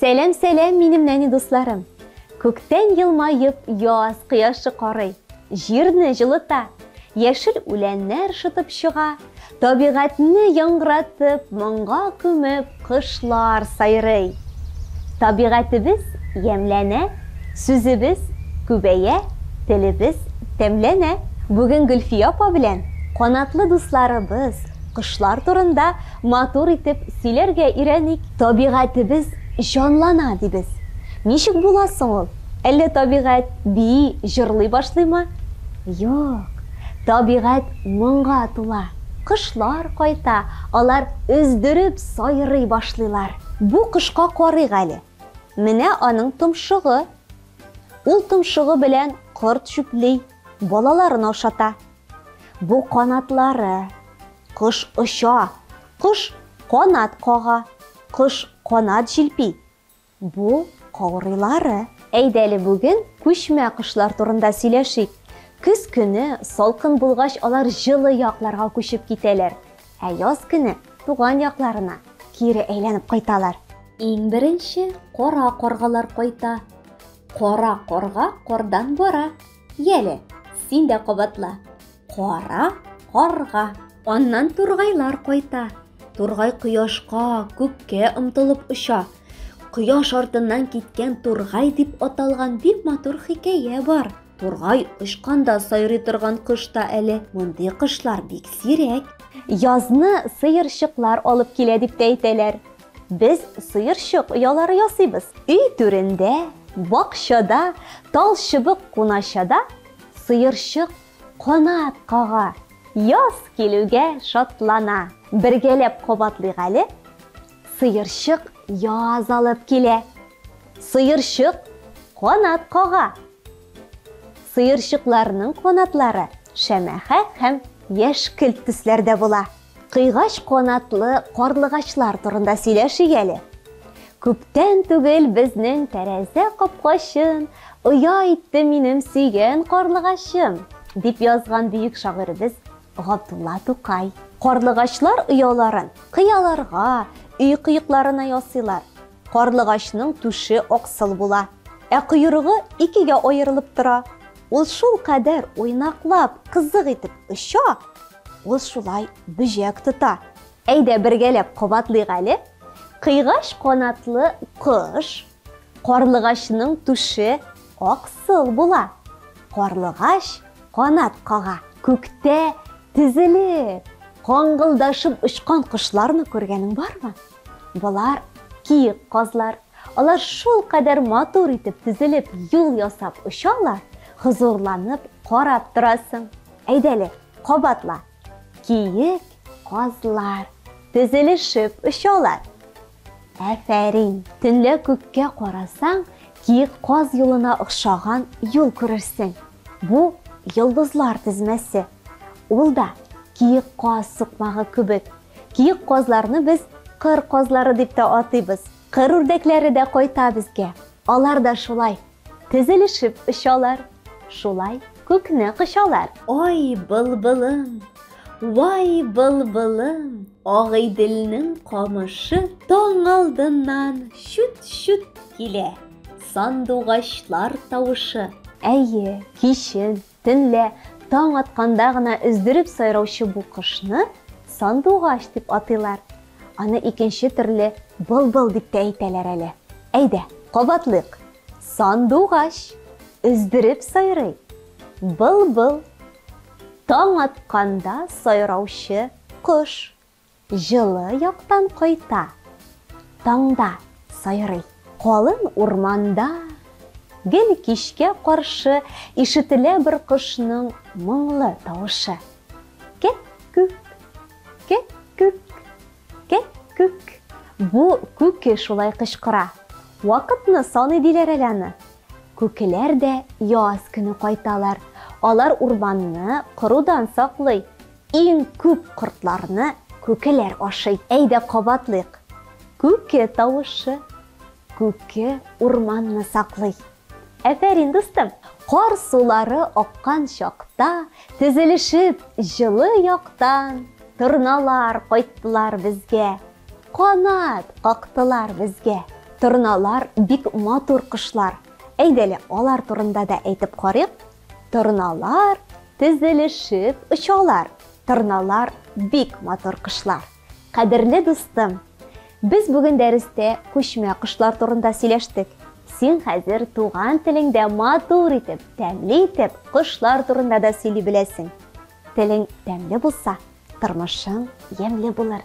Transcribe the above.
Сәлам, сәлам, минем нәни дусларым. Күктән елмаеп яз кояшы карый, җирне җылыта, яшел үләннәр шытып чыга, табигатьне яңгыратып, моңга күмеп кошлар сайрый. Табигатебез ямьләнә, сүзебез күбәя, телебез тәмләнә. Бүген Гөлфия апа белән канатлы дусларыбыз, кошлар турында матур итеп сөйләргә өйрәник. Табигатебез җанлана, дибез. Ничек була соң ул? Әллә табигать бии, җырлый башлыймы? Юк, табигать моңга тула. Кошлар кайта, алар өздереп сайрый башлыйлар. Бу кошка карыйк әле. Менә аның томшыгы. Ул томшыгы белән корт чүпли, балаларын ашата. Бу канатлары. Кош оча, кош канат кага, кош канат җилпи. Бу каурыйлары. Әйдә әле бүген күчмә кошлар турында сөйләшик. Көз көне салкын булгач алар җылы якларга күчеп китәләр. Ә яз көне туган якларына кире әйләнеп кайталар. Иң беренче кара каргалар кайта. Кара карга кардан бара. Яле, син дә кабатла. Кара карга. Аннан тургайлар кайта. Тургай кояшка, күккә омтылып оча. Кояш артыннан киткән тургай дип аталган бик матур хикәя бар. Тургай очканда сайрый торган кош та әле. Мондый кошлар бик сирәк. Язны сыерчыклар алып килә дип тә әйтәләр. Без сыерчык оялары ясыйбыз. Өй түрендә, бакчада, тал чыбык куначада сыерчык канат кага, яз килүгә шатлана. Бергәләп кабатлыйк әле. Сыерчык яз алып килә. Сыерчык канат кага. Сыерчыкларның канатлары шәмәхә һәм яшькелт төсләрдә була. Кыйгач канатлы карлыгачлар турында сөйләшик әле. Күптән түгел безнең тәрәзә капкачын оя итте минем сөйгән карлыгачым, дип язган бөек шагыйребез Габдулла Тукай. Карлыгачлар ояларын кыяларга, өй кыекларына ясыйлар. Карлыгачның түше аксыл була, ә койрыгы икегә аерылып тора. Ул шулкадәр уйнаклап, кызык итеп оча, ул шулай бөҗәк тота. Әйдә бергәләп кабатлыйк әле. Кыйгач канатлы кош, карлыгачның түше аксыл була. Карлыгач канат кага. Күктә тезелеп, каңгылдашып очкан кошларны күргәнең бармы? Болар киек казлар. Алар шулкадәр матур итеп тезелеп юл ясап очалар, хозурланып карап торасың. Әйдә әле, кабатла. Киек казлар тезелешеп очалар. Афәрин! Төнлә күккә карасаң, киек каз юлына охшаган юл күрерсең. Бу йолдызлар тезмәсе. Ул да киек каз сукмагы кебек. Киек казларны без кыр казлары дип тә атыйбыз. Кыр үрдәкләре дә кайта безгә. Алар да шулай тезелешеп очалар, шулай күкне кочалар. Ай, былбылым, вай, былбылым, Агыйделнең камышы таң алдыннан чүт-чүт килә. Сандугачлар тавышы. Әйе, кичен, төнлә, таң атканда гына өздереп сайраучы бу кошны сандугач дип атыйлар. Аны икенче төрле былбыл дип тә әйтәләр әле. Әйдә, кабатлыйк. Сандугач өздереп сайрый. Былбыл таң атканда сайраучы кош. Җылы яктан кайта, таңда сайрый. Калын урманда гел кичкә каршы ишетелә бер кошның моңлы тавышы. Кәк-күк, кәк-күк, кәк-күк. Бу күке шулай кычкыра. Вакытны саный диләр әле аны. Күкеләр дә яз көне кайталар. Алар урманны корудан саклый. Иң күп кортларны күкеләр ашый. Әйдә кабатлыйк. Күке тавышы. Күке урманны саклый. Афәрин, дустым! Кар сулары аккан чакта, тезелешеп җылы яктан торналар кайттылар безгә, канат кактылар безгә. Торналар бик матур кошлар. Әйдәле, алар турында да әйтеп карыйк. Торналар тезелешеп очалар. Торналар бик матур кошлар. Кадерле дустым, без бүген дәрестә күчмә кошлар турында сөйләштек. Син хәзер туган телеңдә матур итеп, тәмле итеп кошлар турында да сөйли беләсең. Телең тәмле булса, тормышың ямьле булыр.